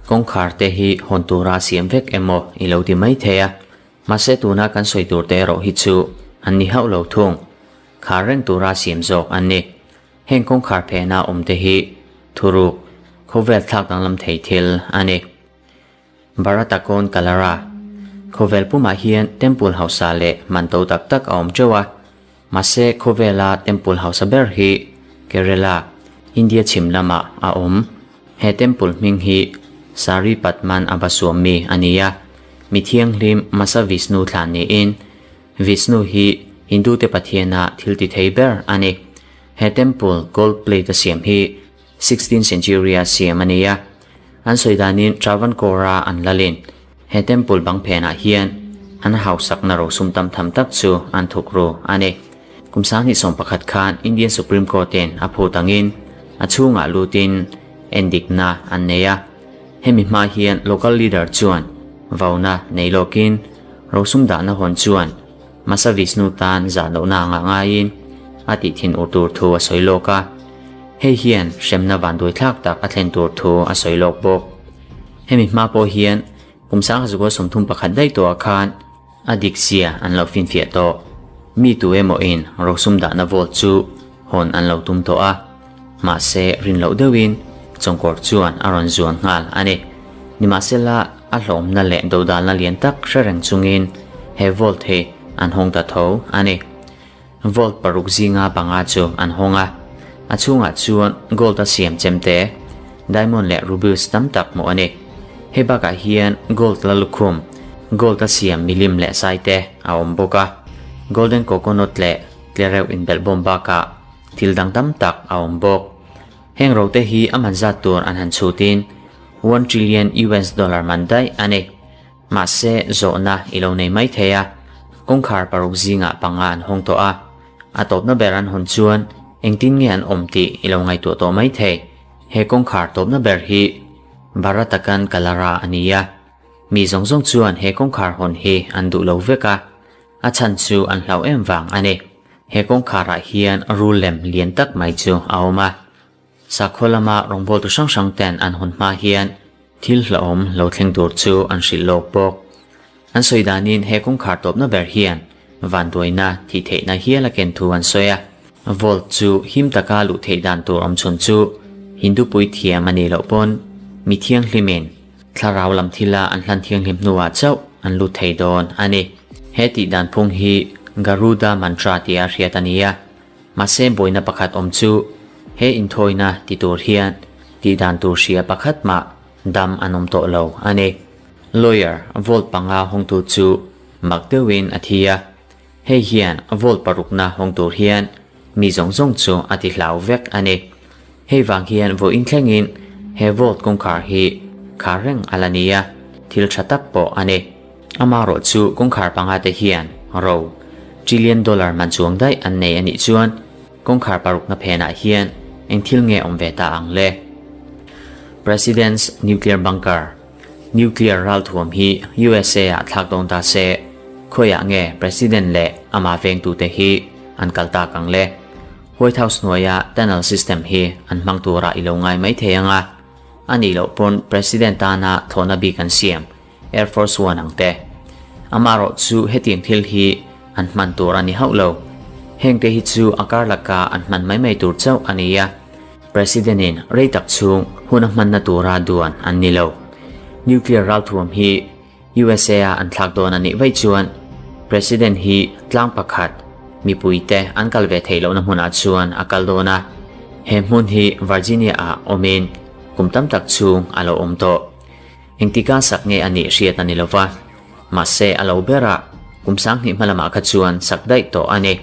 Kawngkhar te hi hawn tura siam vek emaw i lo ti mai thei a, mahse tuna kan sawi tur te erawh hi chu an ni hauh lo thung. Khar reng tura siam zawk an ni. Heng kawngkhar phehna awm te hi thuruk, khawvel thlak danglam thei thil a ni. Baratakon Kalara, Khawvel pumah hian temple hausa leh man to tak tak a awm teuh a, mahse khawvela temple hausa ber hi Kerala, India chhim lamah a awm. He temple hming hi Sari Patman Abasuami a ni a, mi thianghlim Masa Vishnu thlan niin Vishnu hi Hindu te pathiana thil ti thei ber a ni. He temple gold plate a siam hi 16th century a siam a ni a. An sawi danin Travancore-a an lalin he temple bang phenah hian an hausakna rosum tam tham tak chu an thuk ru a ni. Kum 2011 khan Indian Supreme Court-in a phut angin a chhungah lutin endikna an nei a. Hemi hma hian local leader chuan vauna nei lawkin rosum dahna hawn chuan Masa Vishnu tan zah lohna anga ngaiin a tih thin ur tur thu a sawi lawk a. Hei hian hremna vanduai thlak tak a thlen tur thu a sawi lawk bawk. Hemi hma pawh hian kum 2031 daih tawhah khan a dik zia an lo finfiah tawh. Mi tu emaw in rosum dahna vault chu hawn an lo tum tawh a. Mahse rin loh deuhin chawngkawr chuan a rawn zuan nghal a ni. Nimahsela a hlawmna leh dodalna lian tak hre reng chungin he vault hi an hawng ta tho a ni. Vault paruk zinga panga chu an hawng a, a chhungah chuan gold a siam chemte, diamond leh rubies tam tak hmuh a ni. Hei bakah hian gold la lukhum, gold a siam milim leh saite a awm bawk a, golden coconut leh tlereuh inbelhbawm bakah thil dang tam tak a awm bawk. Heng rote hi a man zat tur an han chhutin one trillion US dollar man daih a ni. Mahse, zawhna i lo nei mai thei a, kawngkhar paruk zingah panga an hawng tawh a, a tawpna ber an hawn chuan engtin nge an awm tih i lo ngaihtuah tawh mai thei. He kawngkhar tawpna ber hi Baratakan Kalara a ni a, mi zawng zawng chuan he kawngkhar hawn hi an duh lo vek a, a chhan chu an hlauh em vang a ni. He kawngkharah hian rul lem lian tak mai chu a awm a. Sakhaw lama rawngbawltu hrang hrang ten an hawn hma hian thil hlauhawm lo thleng tur chu an hrilh lawk bawk. An sawi danin he kawngkhar tawpna ber hian vanduaina thih theihna hial a ken thu an sawi a. Vault chu him taka luh theih dan tur awm chhun chu Hindu puithiam a nih loh pawn mi thianghlimin thlarau lam thila an hlan thianghlim hnuah chauh an lut thei dawn a ni. He tih dan phung hi Garuda Mantra tia hriat a ni a. Mahse buaina pakhat awm chu he inthawina ti tur hian tih dan tur hria pakhat mah dam an awm tawh lo a ni. Lawyer volt panga hawngtu chu mak deuhin a thi a, hei hian volt parukna hawng tur hian mi zawng zawng chu a ti hlau vek a ni. Hei vang hian vawiin thlengin he volt kawngkhar hi khar reng a la ni a, thil tha tak pawh a ni. Amaherawh chu kawngkhar panga te hian ro trillion dollar man chuang daih an nei a nih chuan kawngkhar parukna phenah hian eng thil nge awm ve ta ang le? President's Nuclear Bunker, Nuclear ralthuam hi USA ah thlak dawn ta se, khawiah nge President leh amah vengtute hi an kal tak ang le? White House hnuaia tunnel system hi an hmang turah i lo ngai mai thei ang a, a nih loh pawn President tana thlawhna bik an siam Air Force One ang te. Amaherawh chu hetiang thil hi an hman tur a ni hauh lo. Hengte hi chu a kar laka an hman mai mai tur chauh a ni a, President in rei tak chhung hun a hmanna tura duan an ni lo. Nuclear ralthuam hi USA a an thlak dawn a nih vaih chuan President hi tlang pakhat mipuite an kal ve theih lohna hmunah chuan a kal dawn a. He hmun hi Virginia ah awmin kum tam tak chhung a lo awm tawh. Engtika sak nge a nih hriat a ni lova, mahse a lo ber a, kum 2000 hma lamah kha chuan sak daih tawh a ni.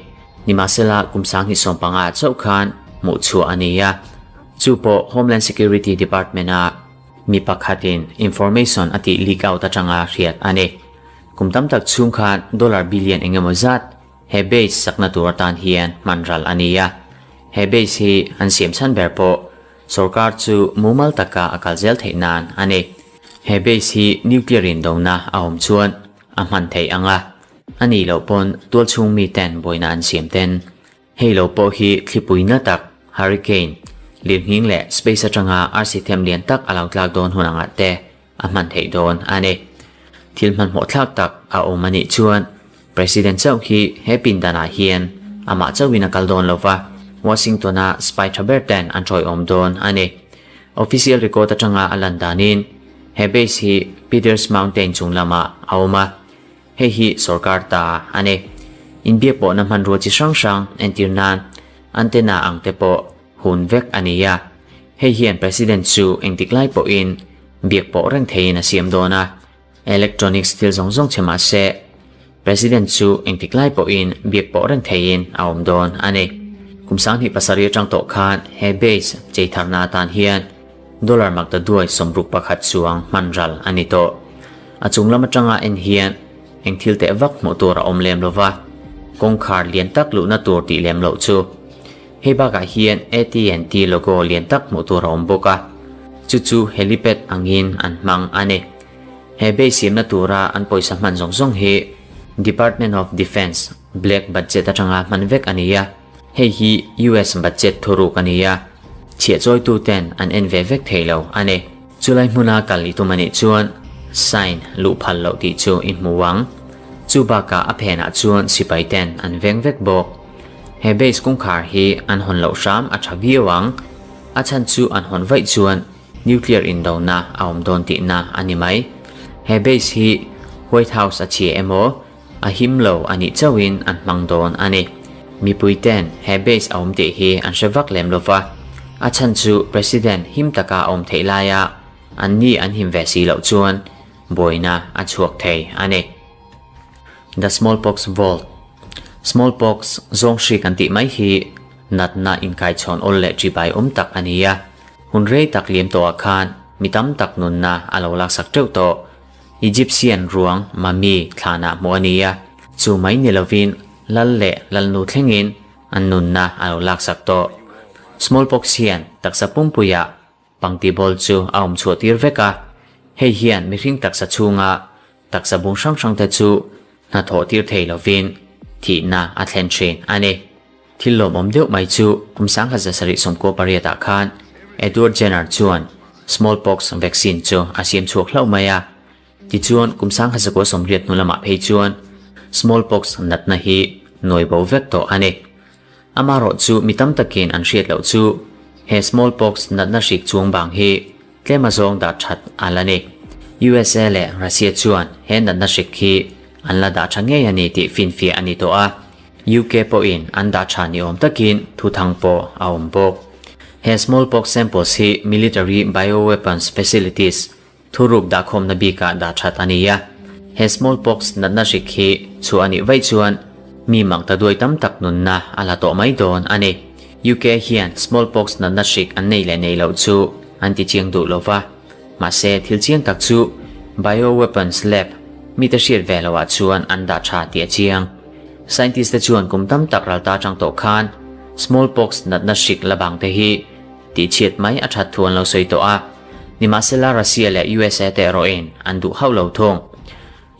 Nimahsela kum 2015 chauh khan hmuh chhuah a ni a, chu pawh Homeland Security Department a mi pakhatin information a tih leak out atanga hriat a ni. Kum tam tak chhung khan dollar billion engemaw zat he base sakna tur atan hian hman ral a ni a, he base hi an siam chhan ber pawh Sorkar chu mumal taka a kal zel theih nan a ni. He base hi nuclear in dona a awm chuan a hman theih ang a, a nih loh pawn tualchhung mi ten buaina an siam ten. Hei lo pawh hi thlipui na tak, hurricane, Lirnghing leh space atanga arsi them lian tak a lo tlak dawn hun angah te a hman theih dawn a ni. Thil hmanhmawh thlak tak a awm a nih chuan President chauh hi he pindanah hian amah chauhin a kal dawn lo va, Washington-a spy tha ber ten an tawiawm dawn a ni. Official record atanga a lan danin he base hi Peters Mountain chung lamah a awm a, hei hi sorkar ta a ni. Inbiak pawhna hmanrua chi hrang hrang entir nan antenna ang te pawh hun vek a ni a, hei hian President chu engtik lai pawhin biak pawh reng theiin a siam dawn a. Electronics thil zawng zawng che mah se, President chu engtik lai pawhin biak pawh reng theiin a awm dawn a ni. Kum 2007 atang tawh khan he base chei tharna atan hian dollar maktaduai 61 chuang hman ral a ni tawh. A chung lam atanga en hian eng thil teh vak hmuh tur a awm lem lo va, kawngkhar lian tak luhna tur tih lem loh chu. Hei bakah hian AT&T logo lian tak hmuh tur a awm bawk a, chu chu helipad angin an hmang a ni. He base siamna tura an pawisa hman zawng zawng hi Department of Defence black budget atanga hman vek a ni a, hei hi US budget thuruk a ni a, chhiahchawituten an en ve vek thei lo a ni. Chulai hmuna kal i tum a nih chuan sign luh phal loh tih chu i hmu ang. Chu bakah a phenah chuan sipai ten an veng vek bawk. He base kawngkhar hi an hawn loh hram a tha viau ang. A chhan chu an hawn vaih chuan nuclear indona a awm dawn tihna a ni mai. He base hi White House a chhia emaw a him lo a nih chauhin an hmang dawn a ni. Mipui ten he base a awm tih hi an hre vak lem lo va, a chhan chu President him taka a awm theih laia an ni an him ve si loh chuan buaina a chhuak thei a ni. The Smallpox Vault Smallpox zawng hri kan tih mai hi natna inkaichhawn awl leh ṭibai awm tak a ni a, hun rei tak liam tawhah khan mi tam tak nunna a lo laksak ṭeuh tawh. Egyptian ruang mummy thlanah hmuh a ni a, chu mai ni lovin lal leh lalnu thlengin an nunna a lo laksak tawh. Smallpox hian taksa pumpuiah pangti bawl chu a awm chhuah tir vek a, hei hian mihring taksa chhunga taksa bung hrang hrangte chu hnathawh tir thei lovin thihna a thlen thin a ni. Thil lawmawm deuh mai chu kum 1798 ah khan Edward Jenner chuan smallpox vaccine chu a siam chhuak hlauh mai a. Tichuan kum 1980 hnu lamah phei chuan smallpox natna hi nawi bo vek tawh a ni. Amaherawh chu mi tam takin an hriat loh chu he smallpox natna hrik chuang bang hi tlem azawng dah that a la ni. USA leh Russia chuan he natna hrik hi an la dah tha ngei a ni tih finfiah a ni tawh a. UK pawhin an dah tha ni awm takin thuthang pawh a awm bawk. He smallpox samples hi military bioweapons facilities thuruk dahkhawmna bikah dah that a ni a. He smallpox natna hrik hi chhuah a nih vaih chuan mi makta duai tam tak nunna a la tawh mai dawn a ni. UK hian smallpox natna hrik an nei leh nei loh chu an ti chiang duh lo va. Mahse thil chiang tak chu bioweapons lab mite hriat ve loah chuan an dah tha tih a chiang. Scientist te chuan kum tam tak ral ta atang tawh khan smallpox natna hrik la bang te hi tihchhiat mai a that thu an lo sawi tawh a, nimahsela Russia leh USA te erawhin an duh hauh lo thung.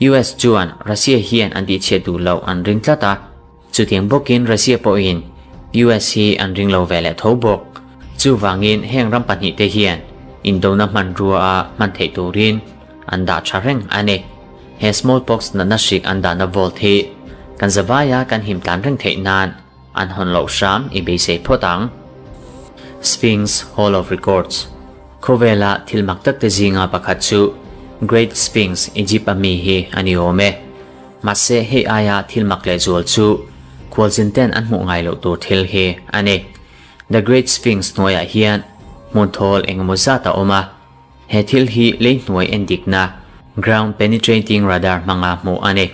US chuan Russia hian an tihchhiat duh loh an ring tlat a, chutiang bawkin Russia pawhin US hi an ring lo ve leh tho bawk. Chuvangin heng ram pahnihte hian indona hmanrua a hman theih turin an dah tha reng a ni. He smallpox natna hrik an dahna vault hi kan zavaia kan him tlan reng theih nan an hawn loh hram i beisei phawt ang. Sphinx Hall of Records Khawvela thil mak tak te zinga pakhat chu Great Sphinx Egypt a mi hi a ni awm e. Mahse hei aia thil mak leh zual chu khualzin ten an hmuh ngai loh tur thil hi a ni. The Great Sphinx hnuaiah hian hmun thawl engemaw zat a awm a. He thil hi lei hnuai en dikna, ground penetrating radar hmanga hmuh a ni.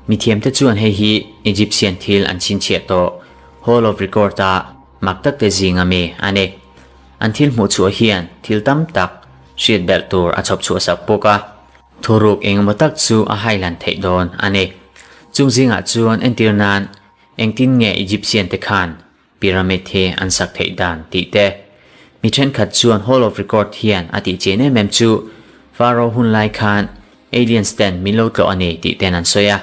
Mithiamte chuan hei hi Egyptian thil an chhinchhiah tawh Hall of Record-a mak takte zinga mi a ni. An thil hmuh chhuah hian thil tam tak hriat belh tur a chhawp chhuah sak bawk a, thuruk engemaw tak chu a hailan theih dawn a ni. Chung zingah chuan entir nan engtin nge Egyptian te khan Pyramid hi an sak theih dan tih te. Mi thenkhat chuan Hall of Record hian a tih chian em em chu Pharaoh hun lai khan aliens ten min lo tlawh a ni tih ten an sawi a.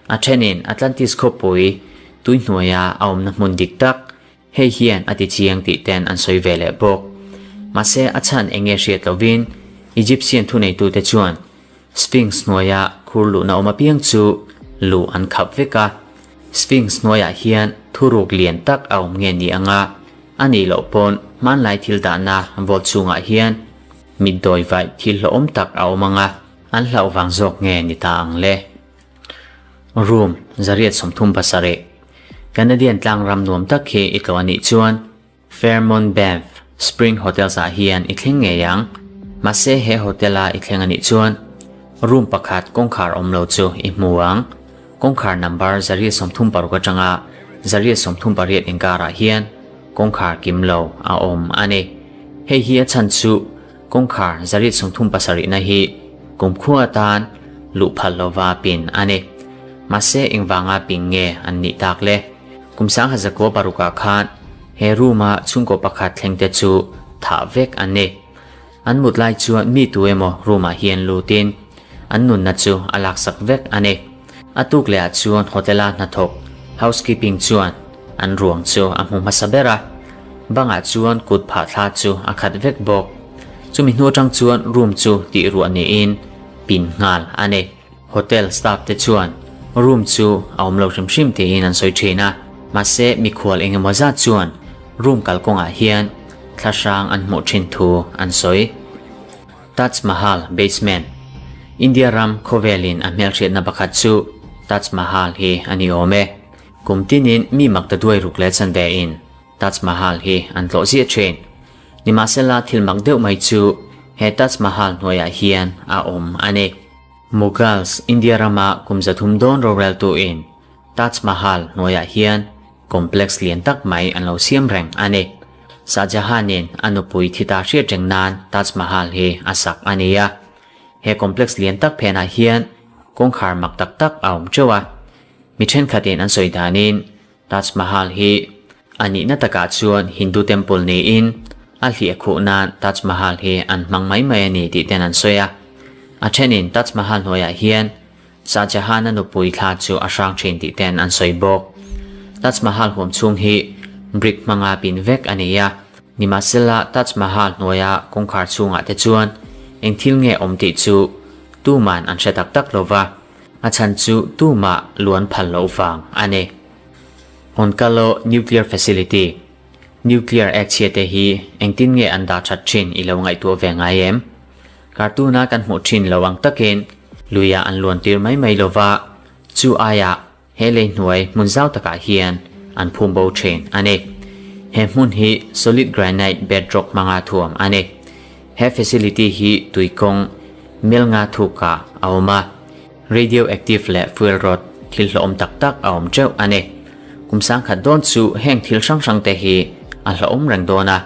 A thenin Atlantis khawpui tui hnuaia a awmna hmun dik tak. Hei hian a ti chiang tih ten an sawi ve leh bawk. Mahse a chhan eng nge hriat lovin Egyptian thuneitute chuan Sphinx hnuaia khur luhna awm apiang chu luh an khap vek a. Sphinx hnuaiah hian thuruk lian tak a awm nge ni anga a nih loh pawn hmanlai thil dahna vault chhungah hian mitdawi vaih thil hlauhawm tak a awm anga an hlauh vang zawk nge ni ta ang le. Room 137 Canadian tlangram nuam tak hi i tlawh a nih chuan Fairmont Banff Spring Hotels ah hian i thleng ngei ang. Mahse he hotel a i thleng a nih chuan room pakhat kawngkhar awm lo chu i hmu ang. Kawngkhar number 136 atanga 138 inkarah hian kawngkhar kim lo a awm a ni. Hei hi a chhan chu kawngkhar 137 na hi kumkhua atan luh phal lova pin a ni. Mahse engvanga pin nge an nih tak le? Kum 1906 ah khan he room-a chhungkaw pakhat thlengte chu thah vek an ni. An mut lai chuan mi tu emaw room-ah hian lutin an nunna chu a laksak vek a ni. A tuk lehah chuan hotel-a hnathawk housekeeping chuan an ruang chu a hmu hmasa ber a, bangah chuan kut phah thla chu a khat vek bawk. Chumi hnu atang chuan room chu tih ruah niin pin nghal a ni. Hotel staff te chuan room chu a awm lo hrim hrim tiin an sawi thin a, mahse mikhual eng emaw zat chuan room kalkawngah hian thla hrang an hmuh thin thu an sawi. Taj Mahal Basement India ram khawvelin a hmelhriatna pakhat chu Taj Mahal hi a ni awm e. Kum tinin mi mak ta duai ruk leh chanve in Taj Mahal hi an tlawh ziah thin. Nimahsela thil mak deuh mai chu he Taj Mahal hnuaiah hian a awm a ni. Mughals India rama kum 300 dawn roreltuin Taj Mahal hnuaiah hian complex lian tak mai an lo siam reng a ni. Shah Jahan-in a nupui thi ta hriat reng nan Taj Mahal hi a sak a ni a. He complex lian tak phenah hian kawngkhar mak tak tak a awm teuh a. Mi thenkhatin an sawi danin Taj Mahal hi a nihna takah chuan Hindu temple niin a hliah khuh nan Taj Mahal hi an hmang mai mai a ni tih ten an sawi a. A thenin Taj Mahal hnuaiah hian Shah Jahan-a nupui thla chu a hrang thin tih ten an sawi bawk. Taj Mahal huam chhung hi brick hmanga pin vek a ni a, nimahsela Taj Mahal hnuaia kawngkhar chhungah te chuan eng thil nge awm tih chu tuman an hre tak tak lo va. A chhan chu tumah luan phal loh vang a ni. Onkalo Nuclear Facility, Nuclear ek chhia te hi engtin nge an dah that thin i lo ngaihtuah ve ngai em? Cartoon-a kan hmuh thin lo ang takin luiah an luan tir mai mai lova, chu aiah he lei hnuai hmun zau takah hian an phum bo thin a ni. He hmun hi solid granite bedrock hmanga thuam a ni. He facility hi tuikawng Melnga thukah a awm a, radioactive leh fuel rod thil hlawhawm tak tak a awm teuh a ni. Kum 10,000 dawn chu heng thil hrang hrang te hi a hlawhawm reng dawn a,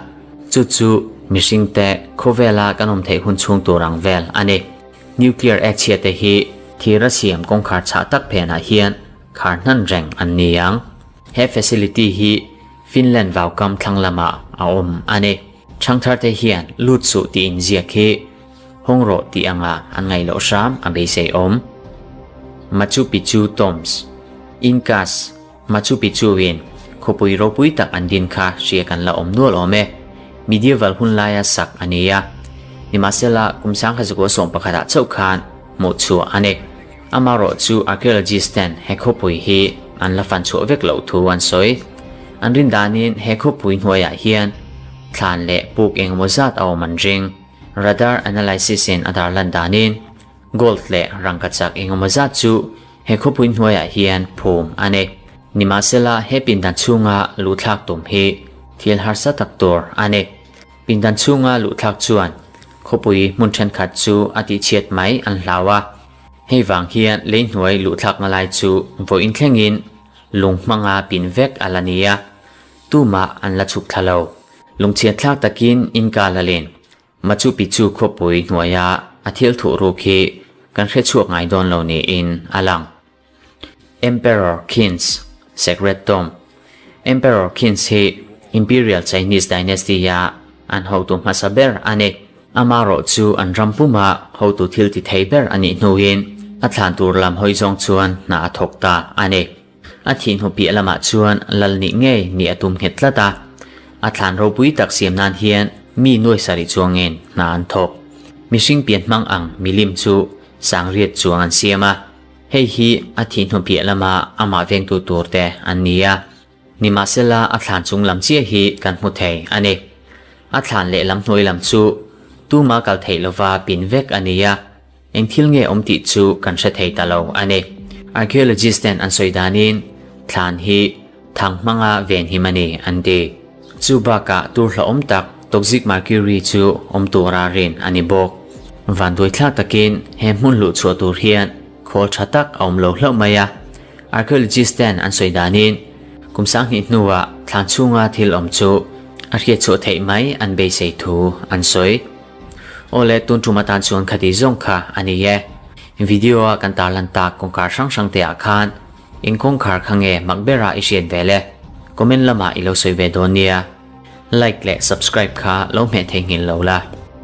chu chu mihring te khawvela kan awm theih hun chhung tur ang vel a ni. Nuclear ek chhia te hi thir a siam kawngkhar chhah tak phenah hian khar hnan reng an ni ang. He facility hi Finland vaukam thlang lamah a awm a ni. Thangthar te hian lut suh tih inziak hi hawng rawh tih anga an ngaih loh hram a beisei awm. Machu Picchu Tombs, Incas, Machu Picchu in khawpui ropui tak an din kha hria kan la awm nual awm e. Medieval hun laia sak a ni a, nimahsela kum 1911 ah chauh khan hmuh chhuah a ni. Amaherawh chu archaeologist ten he khawpui hi an la fan chhuah vek loh thu an sawi. An rin danin he khawpui hnuaiah hian thlan leh puk engemaw zat a awm an ring. Radar analysis in a dar lan danin gold leh rangkachak engemaw zat chu he khawpui hnuaiah hian phum a ni. Nimahsela he pindan chhunga luhthlak tum hi thil harsa tak tur a ni. Pindan chhunga luhthlak chuan khawpui hmun thenkhat chu a tihchhiat mai an hlau a. Hei vang hian lei hnuai luhthlakna lai chu vawiin thlengin lung hmanga pin vek a la ni a, tumah an la chhuk thla lo. Lungchhiat thlak takin Inca lalin Machu Picchu khawpui hnuaia a thil thuh ruk hi kan hre chhuak ngai dawn lo niin a lang. Emperor Qin's Sacred Tomb Emperor Qin's hi Imperial Chinese Dynasty-a an hotu hmasa ber a ni. Amaherawh chu an ram puma hotu thil ti thei ber a nih hnuin a thlan tur lam hawi zawng chuan hna a thawk ta a ni. A thih hnu piah lamah chuan lal nih ngei nih a tum nghet tlat a. A thlan ropui tak siam nan hian mi nuai sarih chuangin hna an thawk. Mihring pian hmang ang milim chu sangriat chuang an siam a. Hei hi a thih hnu piah lama amah vengtu tur te an ni a. Nimahsela a thlan chung lam chiah hi kan hmu thei a ni. A thlan leh lam hnuai lam chu tuma kal theih lova pin vek a ni a. Eng thil nge awm tih chu kan hre thei ta lo a ni. Archaeologist ten an sawi danin thlan hi thang hmanga ven him a ni an ti. Chu bakah tur hlauhawm tak toxic mercury chu awm tura rin a ni bawk. Vanduaithlak takin he hmun luh chhuah tur hian khawl tha tak a awm lo hlauh mai a. Archaeologist ten an sawi danin kum sanghnih hnuah thlan chhunga thil awm chu a hriat chhuah theih mai an beisei thu an sawi. Aw le, tun tum atan chuan khati zawng kha a ni e. Video a kan tarlan tak kawngkhar hrang hrang te ah khan eng kawngkhar kha nge mak bera i hriat ve le? Comment lamah i lo sawi ve dawn nia. Like leh subscribe kha lo hmeh theihnghilh lo la.